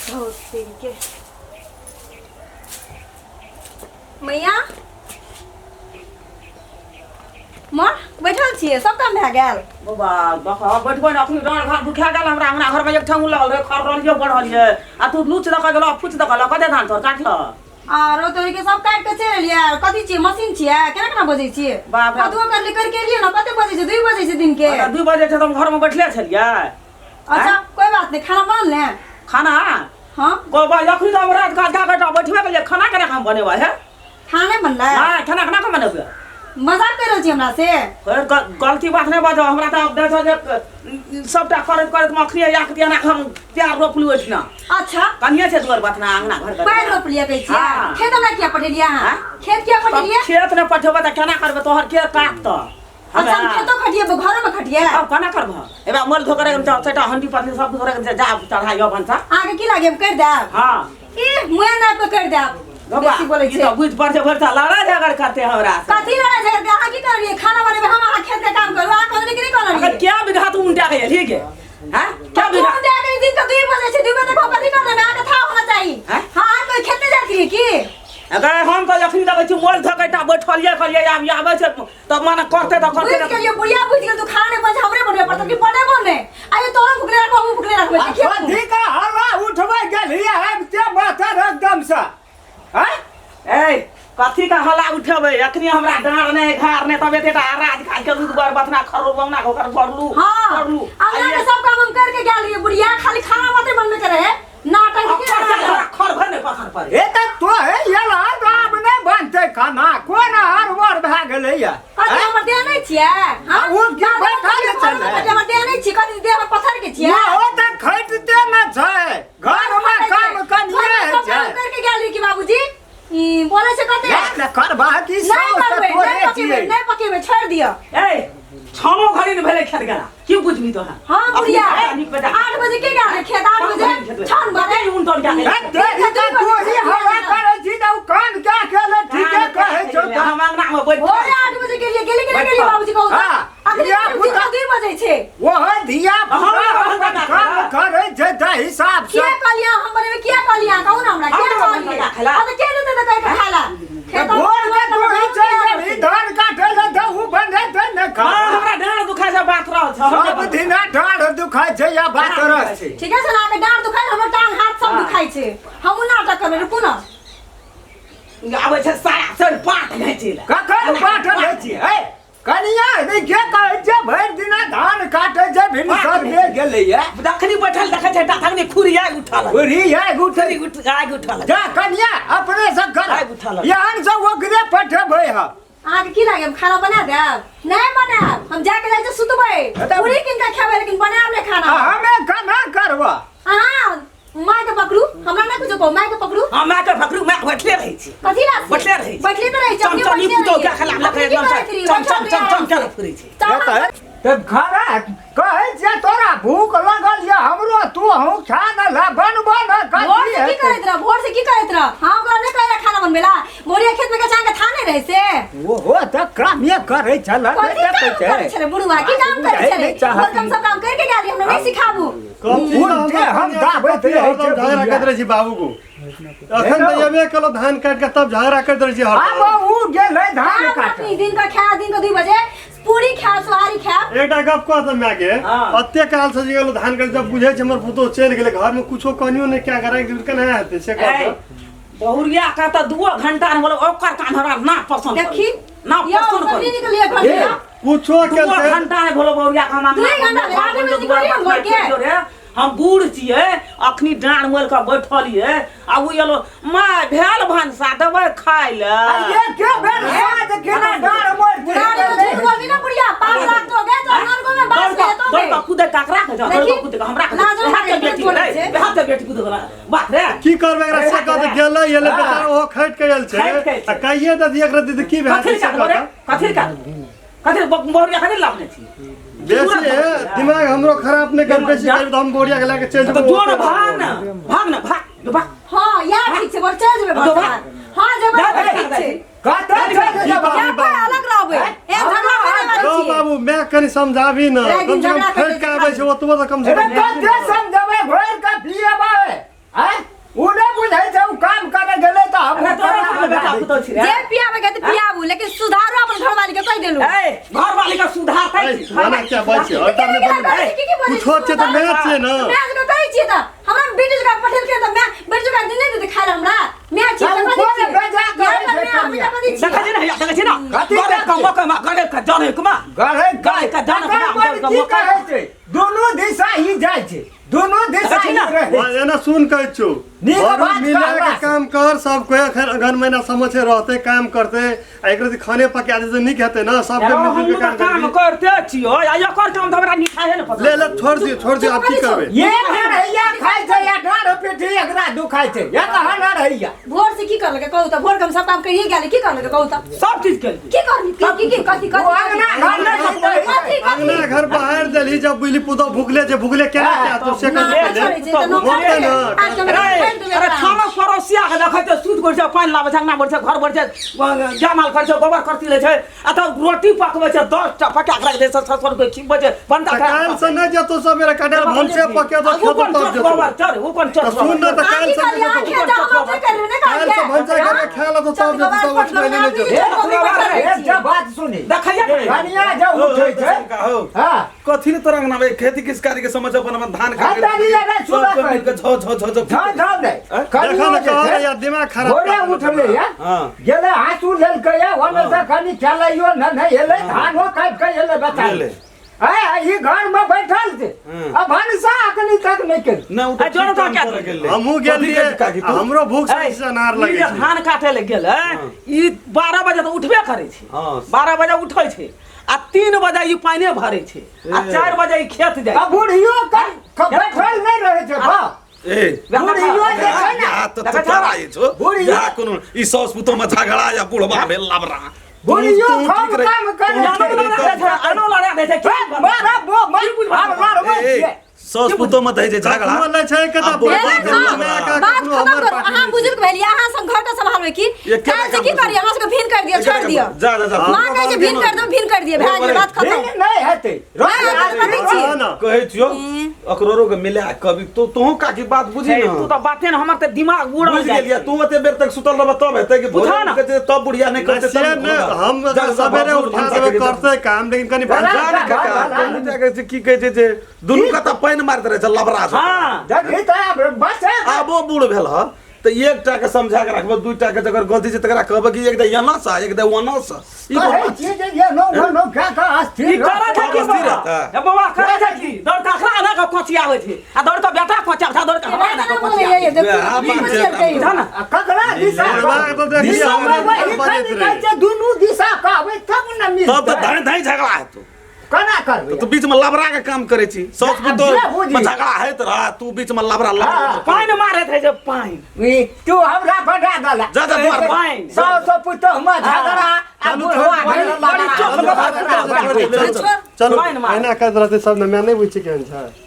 बहुत के मैया माँ बैठल छियै सब काम भए गेल बौआ देखऽ बैठबै ने अखनी डाँड़ घाट दुखा गेल हमरा अंगना घरमे एक ठेहुन लगल रहै खर रहलियै बढ़लियै आ तू लूच दऽ कऽ गेलऽ फूच दऽ कऽ कते धान तोर काटलऽ आरो तोरी के सब काटि के चलि एलियै आर कथी छियै मशीन छियै केना केना बजै छियै बाप रे। कदुओ करली करके एलियै ने कते बजै छै 2 बजै छै दिन के 2 बजे छै तऽ हम घरमे बैठले छलियै अच्छा कोई बात नहीं खाना बनल ने खाना हाँ बाबा अखनी तऽ हम रात के आधा घंटा बैठबे केलियै खाना केना हम बनेबै हे खाना नहि बनलै नहि खाना केना के बनेबै मजाक कर रहल छी हमरा से फेर गलती बात नहि बाजो हमरा तऽ देखो जे सबटा करैत करैत मखनी याक दिया ना हम प्यार रोपलू ओहिठिना अच्छा कनिए छै दुआर बात ना अंगना घर पैर रोपलियै कहै छियै हाँ। खेत हमरा किया पठेलियै अहाँ हाँ? खेत किया पठेलियै खेत नहि पठेबै तऽ केना करबै तोहर के काट तऽ अच्छा हम खेतो खटिए घरो में खटिए अब केना करबह एबा मोल धोकर सेटा हंडी पत्नी सब धोकर जा चढ़ाइयो भनसा अहाँके की लागे कर देब हाँ ई मुँह नाप के कर देब बाबा बेसी बोलै ई छै तऽ बुझि पड़ छै भरि लड़ाइ झगड़ करते हमरा से कथी लड़ाई झगड़ के अहाँ की करलियै खाना बनेबै हम अहाँ खेत के काम करू अहाँ कहलियै कि नहि अगर कहलियै क्या बीघा तू उनटा के ठीक है हैं क्या बीघा तू दे के दिन के 2 बजे छै 2 बजे तक हम कथी करबै अहाँके था होना चाही हैं? हाँ अहाँ कोई खेते जाइत रहियै की अगर हम तऽ जखनी देखै छी मोल धकेटा बैठलियै कहलियै आब आबै छै तऽ माने करते तऽ करते बुझि गेलियै बुढ़िया बुझि गेल तू खाना नहि बन हमरे बनबै पड़तौ कि बनेबो नहि आइयो तोरो भुखले राखबो हमहूँ भुखले राखबै देखियौ तू। कथी का हल्ला उठबै गेलियै आबिते माथर एकदम से हैं ए कथी का हल्ला उठेबै अखनी हमरा डाँड़ नहि घार नहि तब एतेटा राज काज के दूध बर बथना खरो बौना ओकर बरलू हाँ बरलू अंगना के सब काम हम करके गेल रहियै बुढ़िया खाली खाना मात्र बनबै के रहे नाटक के नाटक खर भर नहि पखर पर ए तऽ तोहे एला तऽ आब नहि बनतै खाना कोन हड़बड़ भए गेलैया कथी हमर देह नहि छियै हाँ आ, ओ की बैठल छलै? कथी हमर देह नहि छियै कथी देह हमर पत्थर के छियै ओहो तऽ खटिते ने छै घरमे काम कनिए घरमे सब छै काम करके गेल रही कि बाबूजी ई बोलै छै कते ने करबा की नहि साउस तऽ करबै तोरे नहि पकेबै छियै नहि पकेबै छोड़ि दिअ ए छनो घड़ी ने भेलै खेत गेला की बुझबी तोरा हाँ बुढ़िया नीक बेटा 8 बजे के गेल रहे खेत 8 बजे छन बजे उन तोड़ हे तेरी तऽ तोही हल्ला करै छी तऽ ओ काम क्या केले ठीके कहै छौ तऽ हम अंगना में बैठ भोरे 8 बजे गेलियै गेली कि नहि गेलियै बाबूजी कहू तऽ हाँ, अखनी धिया पुता- 2 बजे छै ओहो धिया पुता हाँ, अपन काम करै छै तऽ हिसाब से किया कहलियै हम बनेबै किया कहलियै कहू ने हमरा हम किया तऽ कहलियै बनेबै खाला। आ तऽ के देतै तऽ कहि के खाला तऽ भोर के तोही चलि जेबही धान काटै लए तऽ ओ बनेतै ने हाँ खाना हमरा डाँड़ दुखाय से बात रहल छ सब दिना डाँड़ दुखाइ छै या बात रस छै ठीके छै ने अहाँके डाँड़ दुखाइ हमर टांग हाथ सब हाँ। दुखाइ छै हमहूँ नाटक करबै रुकू ने आबै छै साया सर पाट घैची ले कखन पाठ लै छियै हे कनिया नहि के कहै छै भरि दिना धान काटै छै भिनसर भे गेलैया जखनी बैठल देखै छै तखनी खुरी आगि उठल खुरी आगि उठल खुरी उठ आगि उठल जा कनिया अपने से कर आगि उठल एहन से ओकरे पठेबै हम अहाँके की लागे हम खाना बना देब नहि बनायब हम जाके जाइ छी सुतबै पूरी कीन के खेबै लेकिन बनायब नहि खाना आ हमे केना करबह अहाँ माय के पकड़ू हमरा नहि कुछो कहू माय के पकड़ू हाँ माय के पकड़ू माय बैठले रहै छी कथी ला बैठले रहै छी। बैठले तऽ रहै छी चम अपने चम ई बैठले पुतोह रहियै। के खिलाफ अपने लगे की एकदम करैत रहियै? चम चम बैठल चम चम रहियै। के फिरै छै चम तऽ घरा कहै छियै तोरा भूख लगल ये हमरो तू हूँ खा न ला बनबो न भोर कथी से की हेतै करैत रह भोर से की करैत रह हम ओकरा नहि कहै खाना बनबै ला भोरिया खेत में के चांग के था नहीं रहे से ओहो तऽ कामे करै छल कथी नहि काम देखै करै छै छलै बुढ़वा की काम करै बुझै छलै नहि चाहत भोर कम सब काम करके गेल हमरा नहि सिखाबू कथी उल्टे हम दाबैत रहै छै हरदम झगड़ा करैत रहै छी बाबू को अखन तऽ एबे केलहुँ धान काटि कऽ तब झगड़ा करैत रहै छी आब हरदम उ गेलै धान आब काटऽ अपनी दिन का खा दिन का 2 बजे पूरी खायब सोहारी खायब एकटा गप कह तऽ माय के हाँ। अते काल से जे गेलहुँ धान काटि जब बुझै छै हमर पुतोह चलि गेलै घरमे कुछो कनियो नहि कए कऽ राखि देबै केना हेतै से कह ए, तऽ। बहुरिया का तऽ दुओ घंटा ने बोलो ओकर काम हमरा ना पसंद पड़ै देखी ना यौ पसंद सब पड़ै निकलिए घर से कुछो दुओ केलकै घंटा ने बोलो बहुरिया का हमरा दुए घंटा भेल, आठ बजे निकलिए हम घर के। रे हम बूढ़ छियै अखनी डाँड़ मोल के बैठलियै आ उ एलो माय भेल भनसा देबै खाय लए आ ये के बेर साँझ केना डाँड़ मोड़ बुढ़ारी में झूठ बोलबी ना बुढ़िया 5 लाख तो गए तो नरको में बास दौड़ में तो दौड़ कऽ कूदै ककरा के दौड़ देखी, कऽ कूदै हमरा के लाजो हाथ के मारे बेटी बोलै रे छै। हाथ के बेटी कूदै वाला बात रे की करबै एकरा से कह तऽ गेलै एलै बेचारा ओहो खटि के आयल छै खटि के आयल छै। आ कहिए दे एकरा दीदी की भए कथी जेतै से काटबो कह रे तऽ। कथी काट कथी बहुरिया कथी लाभने छी बेसी दिमाग हमरो खराब नहि कर बेसी करबै तऽ हम बोरिया के लए के चलि तऽ जेबै जो ने भाग ने भाग ने भाग जो भाग हां यार ठीक छै बोल चल जेबै तो घर भाग। हां जेबै जा, जा, ठीक छै कतऽ चलि जेबै या पर अलग रहबै ए झगड़ा करे वाली यौ छियै बाबू मैं कनि समझाबी ने राति कम से कम झगड़ा खटि के आबै छै ओतबो तऽ कम से अरे कम कते समझबै घोरि कऽ पिएबै आँय? ओ नहि बुझै छै, ओ काम करे गेलै तऽ हम अरे तोरा कहाँ बेटा पुतोह छी रे? जे पियाबे के तऽ पियाबू, लेकिन सुधारो अपन घरवाली के कहि देलू। ए, घरवाली के सुधारतै ए, की? एना क्या बात छै? हरदम नहि बोलू। की की बोलै कुछो छै तऽ मैं छियै ने। मैं के कहै छियै तऽ हमरा बेटी जकाँ पठेलकै तऽ मैं बेटी जकाँ नहि देतै खाय लए हमरा। मैं छियै हम तऽ कोन कथी छियै? बेजा कहै यहाँ पर छै मैं हमेशा कनिया? कथी छियै? देखै छी ने, हैया देखै छी ने? कथी गरे देखै? कमा कमा, गरे के जरे कमा। गढ़ै गाय के दाना तकर बना, बाद के की मकई। कहै छै, दुनू दिशा ही जाइ छै, दुनू दिशा देखै छी ही ने? रहै वाह, एना सुन कहै छौ। नीक घरमे बात मिला के कहला से। काम कर, सब कोई अखन अगहन महीना समझ से रहते काम करते, आ एकरो से खाने पका दे नीक हेतै ना, सब के यार, मिल जुल हमहूँ के तऽ काम काम करबी। करते छियो, आ एकर काम तऽ हमरा निठाहे ने पसन्द। ले ले, छोड़ दियो, छोड़ दियो, आब की करबै? ये नरहैया खाइ छै या डाँढ़ पीठी एकरा दुखाइ छै, ये कहाँ नरहैया? भोर से की करलकै कहू तऽ? भोर के हम सब काम करिए गेलै, की करलकै कहू तऽ? सब चीज केलकै। की करली? की की की कथी ओ कथी? अङ्गना घर नहि कथी कथी कथी? अंगना घर बाहर देलही, जब बुझली पुतोह भुखले छै, भुखले केना क्या तो से ना कर छोड़ै दे। छै तऽ नौकर भुखते ना। आज के अरे फेर देबै अरे एकरा। खाना पड़ोसिया के देखै छै, सूत कर छै, पानि लाबै छै, अंगना भर छै, घर भर छै, जामाल कर छै, गोबर करती लै छै, आ तब रोटी पकबै छै, 10 टा पका के राखि दै छै, ससुर के खिबै छै, बनता तऽ काल्हि से नहि जेतौ सबेरे कटहर भनसे पके तो आ उ खेतौ कोन तब चोट जेतौ। गोबर चढ़, उ कोन चोट तऽ सुन ने, तऽ आँखि काल्हि से खाली नहि आँखि जेतौ। तऽ हम अपने करबै ने। काल्हि से भनसा घर में खाय लेतौ तब जेतौ, तब उठ पहिले नहि जेतौ। एकटा बात सुनी देखैया ने। कनिया जे उठै छै। हो। हँ। कथी ने तोरा अंगना में खेती किसकारी के समझ अपन अपन धान हाँ, काटे तनी अरे सुना सब मिल के झो झो झो झो। झा झा नहि देखा कनियो ने जे कह छै यार, दिमाग खराब भोरे कर देलक उठलै हमरा। या हाँ। गेलै आँसू लेलकै या ओने से कनि खेलैयो ने नहि एलै, धानो काटि कऽ एलै बच्चा। एलै। आय ई घर में बैठल छै आ भनसा अखनी तक नहि केल। ना उ आ, जोर ठीक काम तो क्या करे गेलै। हमहूँ गेल कथी रहियै, कहै काकी तू? हमरो भूख ए, से अनार ई लगै जे छै। धान काटे लए गेलै, ई 12 बजे तऽ उठबे करै छै। 12 बजे उठै छै आ 3 बजे ई पानिए भरै छै आ 4 बजे ई खेत जाइ आ छै। बुढ़ियो बैठल नहि रहै छै बाप। ए, बुढ़ियो जे छै ने या तऽ देखै छौ? तोरा ई छौ। बुढ़ियो- या कोनो ई साउस पुतोह में झगड़ा या बुढ़बा भेल लबरा। बुढ़ियो तू कम ठीक रही। काम करै तू छै। ठीक रही लड़ा दै छै, आनो लड़ा दै छै, की मारा बो की बुझबै? मार मारबै ए, ए, छियै। साउस पुतोह में दै छै झगड़ा। कखनो लै छै के आ तऽ बुढ़बा ए, भेल हाँ, लबरा। बात कखनो खत्म हमर करू। पार्टी अहाँ नहि। बुजुर्ग भेलियै, अहाँ सब घर के सम्हालबै की? एके काल्हि से काम की करू। करियै? हमरा सबके भिन कर दिअ, छोड़ि दिअ। जा जा जा। माँ कहै छै भिन कर दो, भिन कर दिअ, भए गेलै बात खत्म। भिन्न नहि हेतै। नहि हेतै, करै छी। हाँ ना। कहै छियौ अकरोरो के मिला कभी तो तोहू काकी बात बुझी ए, ना। तू तऽ बाते ने, हमर तऽ दिमाग उड़ल बुझि जाइ गेलियै छै। तू ओते बेर तक सुतल रहबह तब हेतै कि बुझा भोरे ना। उठै छै तब बुढ़िया नहि करतै से तब नहि, हम जा, जा, सवेरे भोर उठा भनसा देबै करी तब। करतै काम, लेकिन कनि जा, भनसा जा ने जा, काका, जा, तोहू जा के की कहै छै जे दुनू कतऽ पानि मारैत रहै छै लबरा सब। हाँ। देखी तऽ आब बस आबो बूढ़ भेल ह तऽ एकटा के समझा के राखबै, दूटा के जकर गलती छै तकरा कहबै कि एक दे एना से एक दे ओना से। ई कहै कोन छी जे एनो ओनो कए कऽ अस्थिर ई करै छै की अस्थिर बौआ? रहतै। ए बौआ करै छै की? दौड़ कऽ अखरा एना कऽ कोचियाबै छै आ दौड़ कऽ बेटा कोचियाबै छै, आ दौड़ कऽ हमरा एना कऽ कोचियाबै छै। वएह बात छै। बुझा ना? आ ककरा दिशा बुढ़बा के तऽ देखियै दिशा हमरा वही बजैत खाली रहै। कहै छै दुनू दिशा कहबै तब ने तब मिलतै। तऽ धाँइ धाँइ झगड़ा हेतौ। केना करबै? तू बीच में लबरा के काम करे छी, साउस पुतोह जे बुझी। में झगड़ा होइत रह, तू बीच में लबरा लबरा। हाँ। पानि मारैत रहै छै पानि। ई तू हमरा बना देला। जा जा दुआर पर। पानि। साउस पुतोह में झगड़ा आ चलू, बुढ़वा छोड़, भेल बड़ी लबरा। चोख चलू, बाबा, चलू, चलू, चलू, छोड़। चलू, पानि मार। एना करैत रहतै सब ने, मैं नहि बुझै छियै केहन छै।